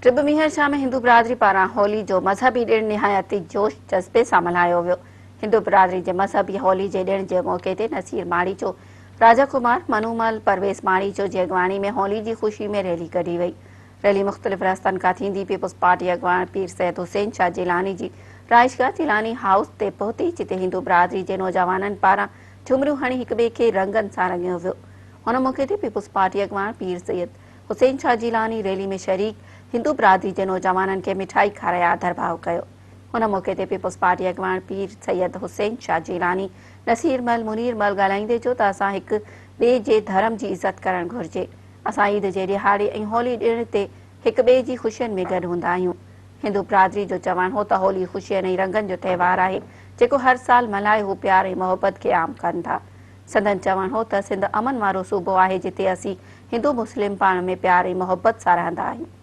ٽرٻ ميهڙ شاهه ۾ هندو برادري پاران هولي جو مذهبي ڏڻ نهايت ئي جوش جذبي سان ملهايو ويو. هندو برادري جي مذهبي هولي جي ڏڻ جي موقعي تي نصير ماڙيچو، راجا ڪمار، منومل، پرويز ماڙيچو جي اڳواڻي ۾ هولي جي خوشي ۾ ريلي ڪڍي وئي. ريلي مختلف رستن کان ٿيندي پيپلز پارٽي اڳواڻ پير سيد حسين شاهه جيلاني جي رهائشگاهه جيلاني هائوس تي پهتي جتي هندو برادري جي نوجوانن پاران جهمريون هڻي هڪٻئي کي رنگن سان رڱيو ويو. هن موقعي تي پيپلز پارٽي اڳواڻ پير سيد حسين شاهه جيلاني ريلي ۾ شريڪ هندو برادري جي نوجوانن کي مٺائي کارائي آڌرڀاء ڪيو. ان موقعي تي پيپلز پارٽي اڳواڻ پير سيد حسين شاهه جيلاني، نصير مل، منير مل ڳالهائيندي چيو ته اسان هڪ ٻئي جي ڌرم جي عزت ڪرڻ گهرجي. اسان عيد جي ڏهاڙي ۽ هولي ڏڻ تي هڪ ٻئي جي خوشين ۾ گڏ هوندا آهيون. هندو برادري جو چوڻ هو ته هولي خوشين ۽ رنگن جو تهوار آهي جيڪو هر سال ملهائي هو پيار ۽ محبت کي عام ڪن ٿا. سندن چوڻ هو ته سنڌ امن وارو صوبو آهي جتي اسين هندو مسلم پاڻ ۾ پيار ۽ محبت سان رهندا آهيون.